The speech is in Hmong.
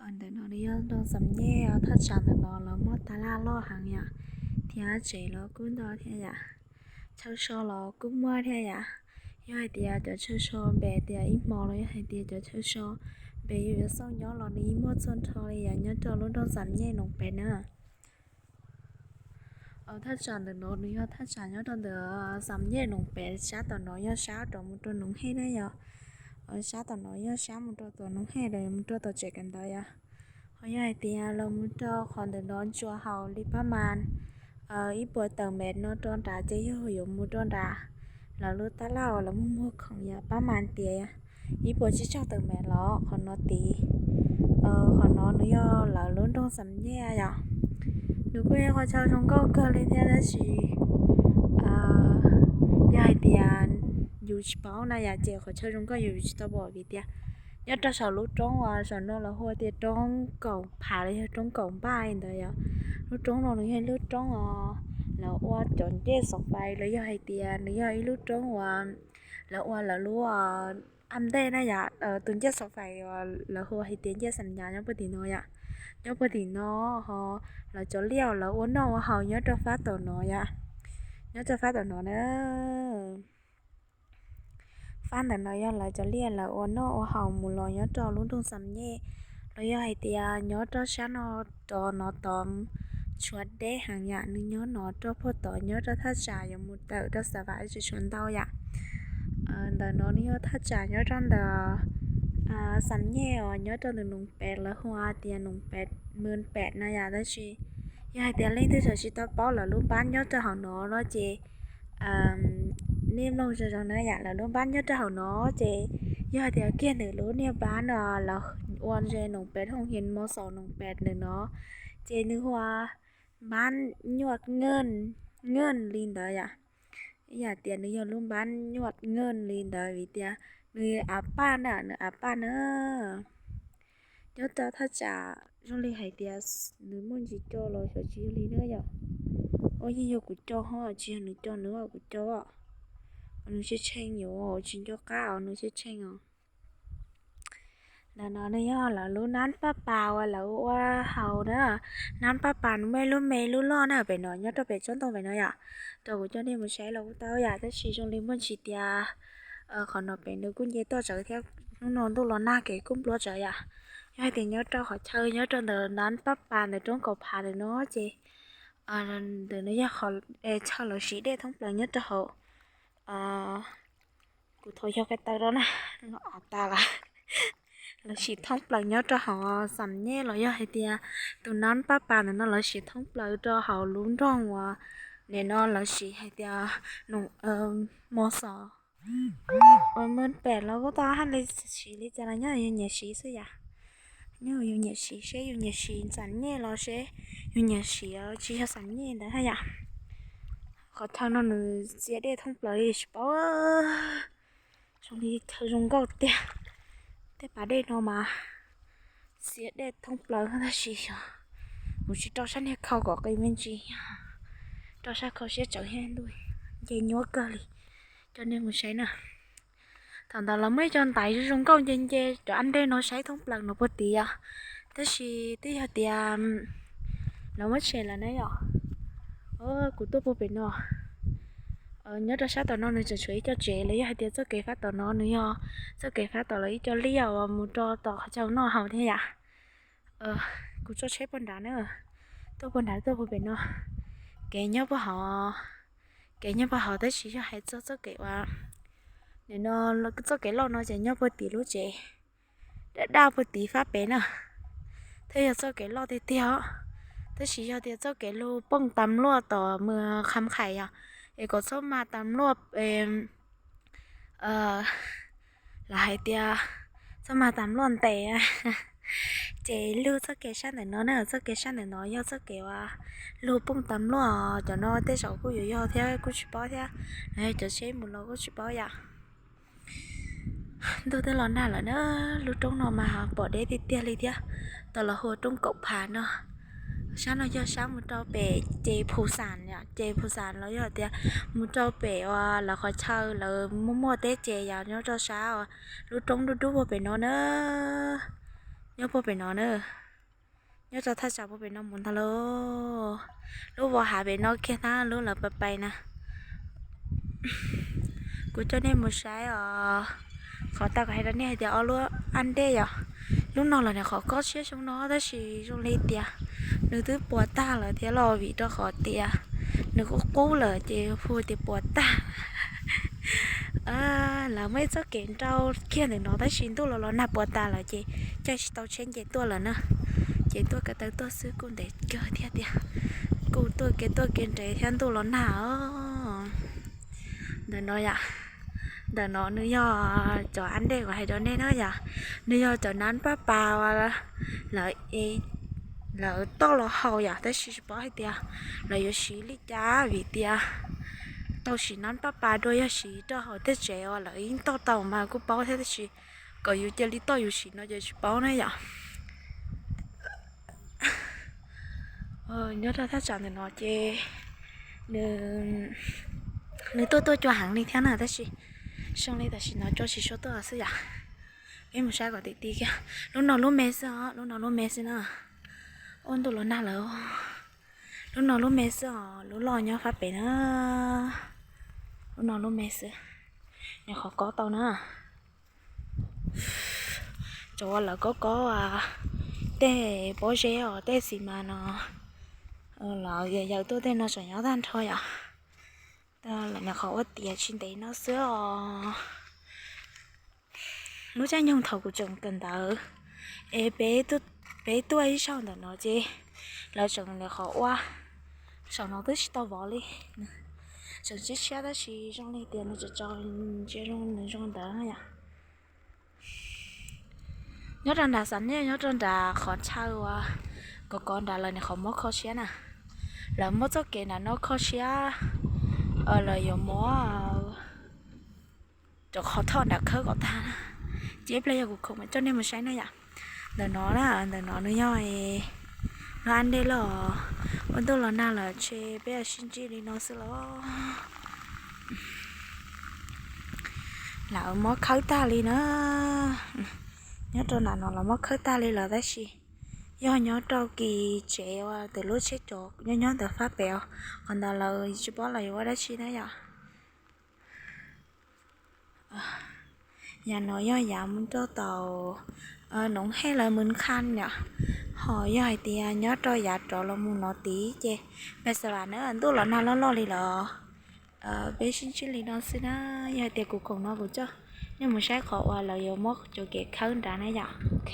Ntawm no nws yog nroog Xam Nyej os, thaj tsam ntawm no lawv muaj tab laj loj heev yom, thiab tsev los kuj ntau thiab yom, chaw so los kuj muaj thiab yom. Yog hais tias cov chaw so npe tias ib hmo los yog hais tias cov chaw so npe yus yuav xauj nyob los nws yeej muaj txhua nrho li yom, nyob rau lub nroog Xam Nyej Noom Pem na. Thaj tsam ntawm no nws yog thaj tsam nyob rau ntawm Xam Nyej Noom Pem, sab tom no yog sab rov mus rau Noov Hej na yom. Sab tom no yog sab mus rau tom Noov Hej los mus rau tom tsev kawm ntawv yom. Ho yog hais tias los mus rau qhov ntawm no ntsuas haus li pab mas ib puas tawm mev no rau nrad ces yog yuav mus rau nrad lawv lub tab laj uas lawv muag muag khoom yom, pab mas tias ib puas tsib caug tawm mev los qhov no tid. Qhov no nws yog lawv lub nroog Xam Nyej yom. Nws kuj yog qhov chaw zoo nkauj kawg li thiab tab sis yog hais tias yus tsis paub na yom ces qhov chaw zoo nkauj yus tsis tau pom vim tias nyob rau saum lub roob uas saum no lawv hu tias roob Kaum Phav los yog roob Kaum Npaj li ntawd yom. Lub roob no nws yog ib lub roob uas lawv ua cov ncej xov fais los yog hais tias nws yog ib lub roob uas lawv ua lawv lub ab ntej na yom, tus ncej xov fais uas lawv hu hais tias ncej xam nyav nyob puag tim no yom. Nyob puag tim no ho lawv cov liaj uas lawv ua noj ua haus nyob rau fab tom no yom. Nyob rau fab tom no na. Fab ntawm no yog lawv cov liaj lawv ua noj ua haus mus los nyob rau lub nroog Xam Nyej, los yog hais tias nyob rau sab no rau no tod tshuav deb heev yom, nws nyob no rau puag tod nyob rau thaj tsam yuav mus tawm rau Xav Vam tsis tshuav ntau yom. Ntawm no nws yog thaj tsam nyob rau ntawm Xam Nyej uas nyob rau ntawm Noom Pem, lawv hu tias Noom Pem, Mws Pem no yom, tab sis yog hais tias leej twg tseem tsis tau paub lawv lub npab nyob rau hauv no no ces nej mloog zoo zoo na yom, lawv lub npab nyob rau hauv no ces yog hais tias kiag ntawm lub niag npab no lawv ua ze Noom Pem, thooj hias mos xos Noom Pem ntawm no ces nws hu ua npab Nyuaj Nkeej li ntawd yom. Ib yam tias nws yog lub npab Nyuaj Nkeej li ntawd vim tias nws av paj na, nws av paj na. Nyob rau thaj tsam zoo li hais tias nws muaj ntsis co los xyov tsis yog li na yom. Ua yeej yog kuv co ho tsis yog nws co, nws ua kuv co. Nws tshee tshee yuav tsis nco qab os, nws tshee tshee os. Ntawm no nws yog lawv lub nab paj pas uas lawv ua haus na. Nab paj pas nws muaj ib lub me lub loj na pem no, nyob rau pem tsob ntoo pem no yom. Rau kuv coj nej mus saib los kuj tau yom, tab sis zoo li muaj ntsis tias qhov no pem nws kuj nce toj tsawv thiab, hnub no ntuj los nag kev kuj npluav tsawv yom. Yog hais tias nyob rau qhov chaw nyob rau ntawm nab paj pas ntawm roob Kaum Phav ntawm no ces ntawm no yog qhov chaw lawv siv dej thoob plaws nyob rau hauv. Kuv thov yog ko taw rau na, av tas lawm. Lawv siv thoob plaws nyob rau hauv Xam Nyej los yog hais tias tus nab paj pas ntawm no lawv siv thoob plaws rau hauv lub nroog uas nim no lawv siv hais tias Noom, mos xos uas Mws Pem los kuj tau, haj li siv li cas los nyob yus nyiam siv xwb yom. Nyob yus nyiam siv, seb yus nyiam siv Xam Nyej los seb yus nyiam siv tsis yog Xam Nyej ntawd haj yom. Qhov chaw no nws txiav dej thoob plaws li tsis paub, zoo li chaw zoo nkauj tiag. Tej pas dej no mas txiav dej thoob plaws tab sis xyov kuv tsis rau sab niag khau kom qis me ntsis, rau sab khau siab tsawv thiab ntuj nce nyuaj kawg li. Coj nej mus saib na. Thaum ntawd lawv muaj ib co ntaiv zoo zoo nkauj nce nce cov ab ntej no saib thoob plaws no puag tid yom, tab sis twb yog tias lawv muab tshem lawm na yom. Kuv tuaj puag pem no, nyob rau sab tom no nws tseem tshuav ib co tsev los yog hais tias txoj kev fab tom no nws yog txoj kev fab tom lawv ib co liaj uas mus rau tom qhov chaw noj haus thiab yom. Kuv tso tsheb puag nrad na, tuaj puag nrad tuaj puag pem no. Kev nyob puag hauv, kev nyob puag hauv tab sis yog hais txog txoj kev uas nim no txoj kev loj no ces nyob puag tim lub tsev daj daj puag tid fab pem na. Thiab yog txoj kev loj tiag tiag os, tab sis yog tias txoj kev lug Pooj Tas Luaj tom Mws Kham Khais yom, es kom txhob mag Tas Luaj, lawv hais tias txhob mag Tas Luaj ntes, ces lug txoj kev sab ntawm no na, txoj kev sab ntawm no yog txoj kev uas lug Pooj Tas Luaj, cov no tej zaum kuj yuav yog thiab kuj tsis paub thiab, cov tsheb mus los kuj tsis paub yom. Ntuj twb los nag lawm na, lub roob no mas pom deb tiag tiag li thiab, tau los hu ua roob Kaum Phav no. Sab no yog sab mus rau pem ces Phu Xas, ces Phu Xas los yog tias mus rau pem uas lawv qhov chaw lawv muaj muaj teb ces yog nyob rau sab lub roob dub dub puag pem no na. Nyob puag pem no na, nyob rau thaj tsam puag pem no mus ntag lauj. Lub vos hav pem no kiag hnab lub lawv pais pais na. Kuv coj nej mus saib os. Qhov tau kuv hais rau nej hais tias ob lub ab ntej yom, lub no los nws qhov kob siab xyoo no tab sis zoo li tias nws twb puas tag lawm thiab los vim rau qhov tias nws qub qub lawm ces hu tias puas tag. Lawv muaj ib txoj kev nrau kiag ntawm no tab sis ntuj los los nag puas tas lawm ces caij tsis tau tsheb nce tuaj lawm na. Ces tuaj ko taw tuaj xwb kuj ntev kawg thiab tiag, kuj tuaj kev tuaj kev ntev thiab ntuj los nag os. Ntawm no yom, ntawm no nws yog cov ab ntej uas hais rau nej na yom, nws yog cov nab paj pas uas lawv, lawv toj los haus yom, tab sis tsis paub hais tias lawv yuav siv li cas vim tias tau siv nab paj pas dua yog siv rau hauv tej tsev uas lawv yeej toj tau mas kuj paub thiab tab sis kom yus cia li toj yus siv no ces tsis paub na yom. Nyob rau thaj tsam ntawm no ces nws tuaj tuaj cua heev li thiab na tab sis zoo li tam sim no cua tsis tshua tuaj xwb yom. Peb mus saib kom tim ti kiag. Lub no lub me xwb os, lub no lub me xwb na. Ua ntuj los nag lawm. Lub no lub me xwb os, lub loj nyob fab pem na. Lub no lub me xwb, nws qhov kob tau na. Cov uas lawv kob kob tej pob zeb os tej xis mas no, lawv yawm tuaj tej no tseem nyob tag nrho yom. Lawv nyuam qhuav ua tiav tsis ntev no xwb os. Lub caij nyoog thaum kuv tseem kawm ntawv es peb tuaj ib zaug ntawm no ces lawv tseem nyuam qhuav ua, saum no twb tsis tau vov li. Tseem tshiab tshiab tab sis zoo li tias nws tseem tso ntsia zoo nws zoo ntawd yom. Nyob rau nram Xav Niaj, nyob rau nram qhov chaw uas kov kov nrad lawv nyuam qhuav muab kho siab na. Lawv muab txoj kev nram no kho siab, lawv yuav muab cov qhov thoj nram khawb kom tag na. Ces ib pliag yog kuv khoom mam coj nej mus saib na yom. Ntawm no na, ntawm no nws yog lub ab ntej los, ua ntuj los nag lawm ces peb sib ntsib li no xwb los. Lawv muab khawb tag li na. Nyob rau nram no los muab khawb tag li lawm tab sis yog nyob rau kis tsev uas tus lub tsheb cov nyob nyob ntawd fab pem os, qhov ntawd lawv tsis paub lawv yuav ua dab tsi na yom. Yav no yog yav mus rau tom Noov Hej lawv Mws Khaj yom, ho yog hais tias nyob rau yav rov los mus no tid ces Pes Xas Vas na ntuj los nag loj loj li lawm. Peb sib ntsib li no xwb na, yog hais tias kuv khoom no kuv coj nej mus saib qhov uas lawv yuav muab cov kev khawb nrad na yom. Ok.